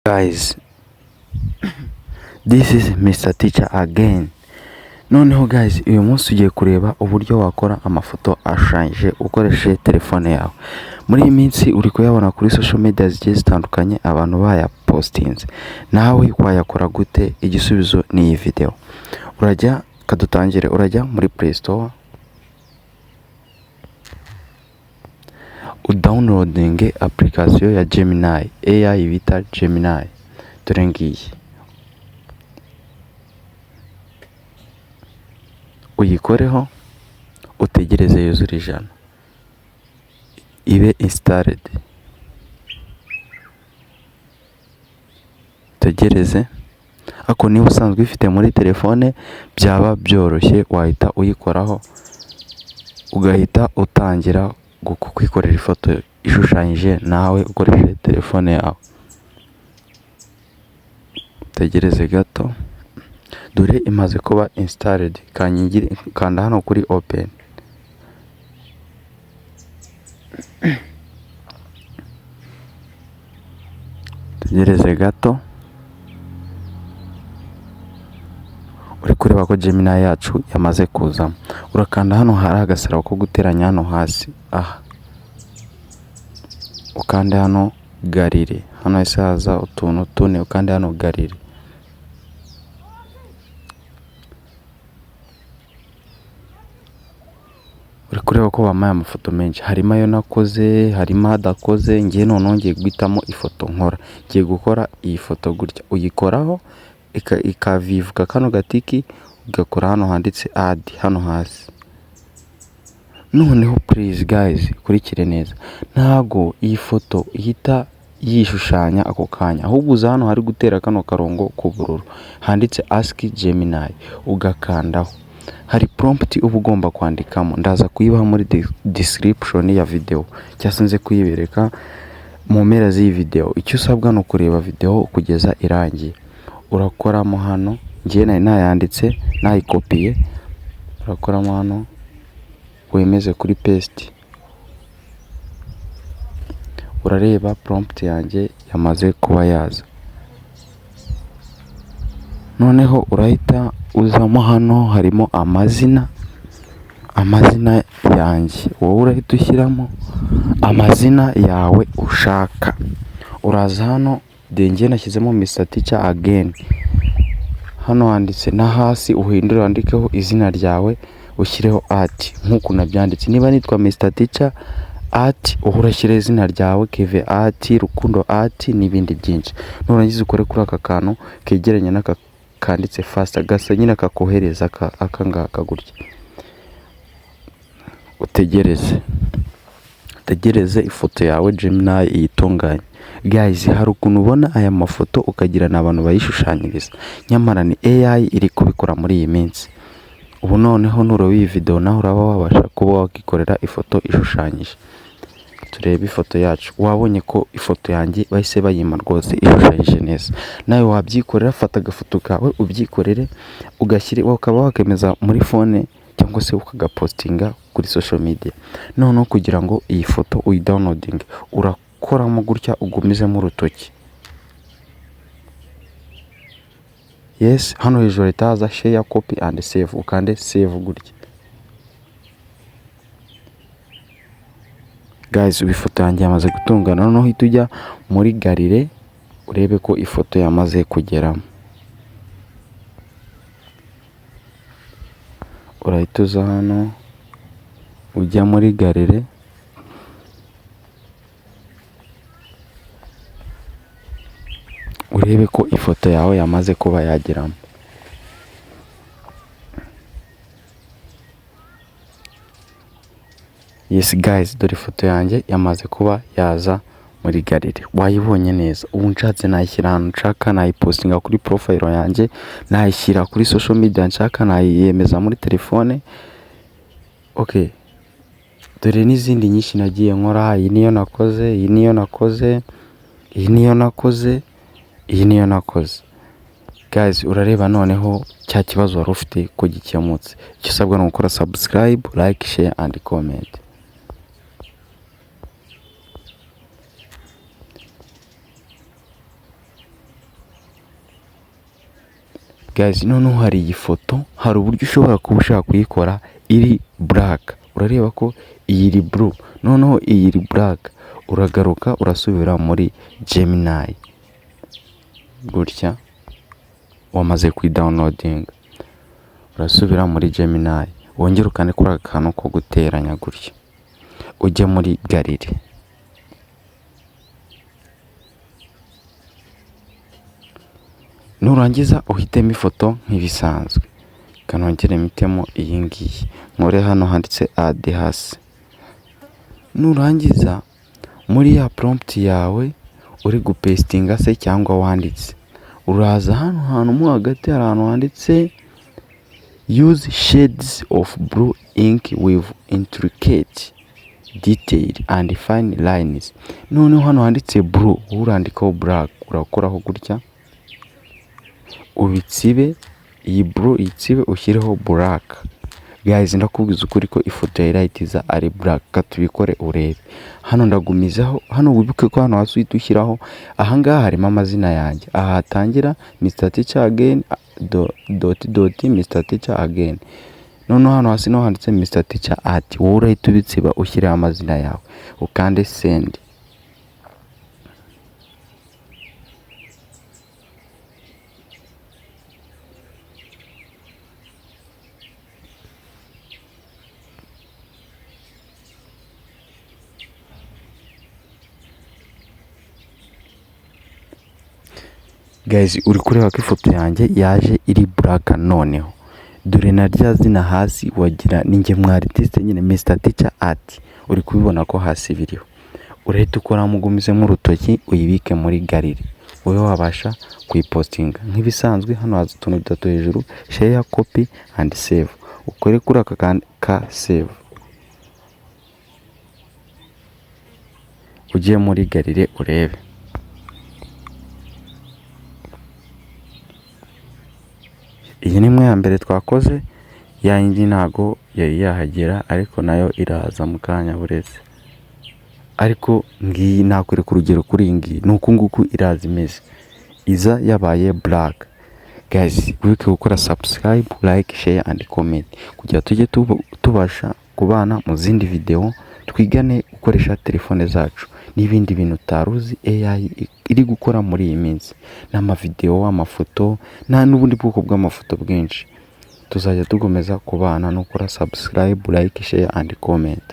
Guys, this is Mr Teacher again. Noneho guys, uyu munsi ugiye kureba uburyo wakora amafoto ashushanyije ukoresheje telefone yawe. Muri iyi minsi uri kuyabona kuri social media zigiye zitandukanye, abantu bayapostinze. Nawe wayakora gute? Igisubizo ni iyi video. Urajya kadutangire, urajya muri Play Store, udownloadinge application ya Gemini AI bita Gemini. Dore ngiyi, uyikoreho, utegereze yuzure 100, ibe installed. Utegereze, ariko niba usanzwe uyifite muri telefone byaba byoroshye, wahita uyikoraho ugahita utangira kwikorera ifoto ishushanyije nawe ukoresheje telefone yawe. Utegereze gato, dore imaze kuba installed. Kanda hano kuri open. Utegereze gato, uri kureba ko Gemini yacu yamaze kuzamo. Urakanda hano hari agasaraba ko guteranya hano hasi, aha ukande hano gallery, hano hahise haza utuntu tune, ukande hano gallery. Uri kureba ko bampaye amafoto menshi, harimo ayo nakoze, harimo adakoze. Ngiye noneho ngiye guhitamo ifoto nkora, ngiye gukora iyi foto gutya. Uyikoraho ikavivuka kano gatiki, ugakora hano handitse add hano hasi. Noneho please guys, kurikire neza, ntago iyi foto ihita yishushanya ako kanya, ahubwo uza hano hari gutera kano karongo k'ubururu handitse ask Gemini, ugakandaho. Hari prompt uba ugomba kwandikamo, ndaza kuyibaha muri description ya video cyangwa se nze kuyibereka mu mpera z'iyi video. Icyo usabwa ni ukureba video kugeza irangiye. Urakoramo hano, njye nari nayanditse nayikopiye, urakoramo hano wemeze kuri paste. Urareba prompt yanjye yamaze kuba yaza. Noneho urahita uzamo hano harimo amazina, amazina yanjye, wowe urahita ushyiramo amazina yawe ushaka. Uraza hano, njye nashyizemo Mr Teacher again. Hano handitse na hasi uhindure wandikeho izina ryawe, ushyireho at nk'uko nabyanditse. Niba nitwa Mr Teacher at, wowe urashyiraho izina ryawe, Keve at, Rukundo at n'ibindi byinshi. Nurangiza ukore kuri aka kantu kegeranye n'aka kanditse faster, gasa nyine kakohereza aka ngaka gutya. Utegereze, utegereze ifoto yawe Gemini iyitunganye. Guys, hari ukuntu ubona aya mafoto ukagira ni abantu bayishushanyiriza, nyamara ni AI iri kubikora muri iyi minsi. Ubu noneho nureba iyi video nawe uraba wabasha kuba wakikorera ifoto ishushanyije. Turebe ifoto yacu, wabonye ko ifoto yanjye bahise bayima rwose ishushanyije neza. Nawe wabyikorera, fata agafoto kawe ubyikorere, ugashyire, ukaba wakemeza muri phone cyangwa se ukagapostinga kuri social media. Noneho kugira ngo iyi foto uyidownloadinge, urakoramo gutya ugumizemo urutoki. Yes, hano hejuru hahita haza share, copy and save, ukande save gutya. Guys, ubu ifoto yanjye yamaze gutungana. Noneho uhita ujya muri gallery urebe ko ifoto yamaze kugeramo. Urahita uza hano ujya muri gallery, urebe ko ifoto yawe yamaze kuba yageramo. Yes guys, dore ifoto yanjye yamaze kuba yaza muri gallery, wayibonye neza. Ubu nshatse nayishyira ahantu nshaka, nayipostinga kuri profile yanjye, nayishyira kuri social media nshaka, nayiyemeza muri telefone. Okay, dore n'izindi nyinshi nagiye nkora. Iyi niyo nakoze, iyi niyo nakoze, iyi niyo nakoze, iyi niyo nakoze. Guys, urareba noneho cya kibazo wari ufite ko gikemutse. Icyo usabwa ni ugukora subscribe, like, share and comment. Guys, noneho hari iyi foto, hari uburyo ushobora kuba ushaka kuyikora iri black. Urareba ko iyi iri blue, noneho iyi iri black. Uragaruka urasubira muri Gemini gutya, wamaze kuyidownloadinga, urasubira muri Gemini, wongere ukande kuri aka kantu ko guteranya gutya, ujye muri gallery. Nurangiza uhitemo ifoto nk'ibisanzwe. Kanongere mpitemo iyi ngiyi, nkore hano handitse add hasi. Nurangiza muri ya prompt yawe uri gupastinga se cyangwa wanditse, uraza hano hantu mo hagati, hari ahantu handitse "Use shades of blue ink with intricate detail and fine lines". Noneho hano handitse blue, wowe urandikaho black, urakoraho gutya ubitsibe, iyi blue itsibe ushyireho black. Guys, ndakubwiza ukuri ko ifoto ya irahita iza ari black. Ka tubikore urebe. Hano ndagumizaho hano, wibuke ko hano hasi uhita ushyiraho, ahangaha harimo amazina yanjye, aha hatangira Mr Teacher again dot dot Mr Teacher again. Noneho hano hasi naho handitse Mr Teacher art, wowe urahita ubitsiba ushyireho amazina yawe, ukande send. Guys, uri kureba ko ifoto yanjye yaje iri black. Noneho dore na rya zina hasi, wagira ni njye mu artiste nyine, Mr Teacher art, uri kubibona ko hasi biriho. Urahita ukoramo ugumizemo urutoki, uyibike muri gallery, ube wabasha kuyipostinga nk'ibisanzwe. Hano haza utuntu dutatu hejuru: share, copy and save. Ukore kuri aka ka save, ugiye muri gallery urebe. Iyi ni imwe ya mbere twakoze, ya yindi ntago yari yahagera, ariko nayo iraza mu kanya buretse. Ariko ngiyi nakwereka urugero kuri iyi ngiyi, ni uku nguku iraza imeze, iza yabaye black. Guys, wibuke gukora subscribe, like, share and comment kugira tujye tubasha kubana mu zindi video, twigane gukoresha telefone zacu n'ibindi bintu utari uzi AI iri gukora muri iyi minsi, n'amavideo, amafoto, nta n'ubundi bwoko bw'amafoto bwinshi. Tuzajya dukomeza kubana no gukora subscribe, like, share and comment.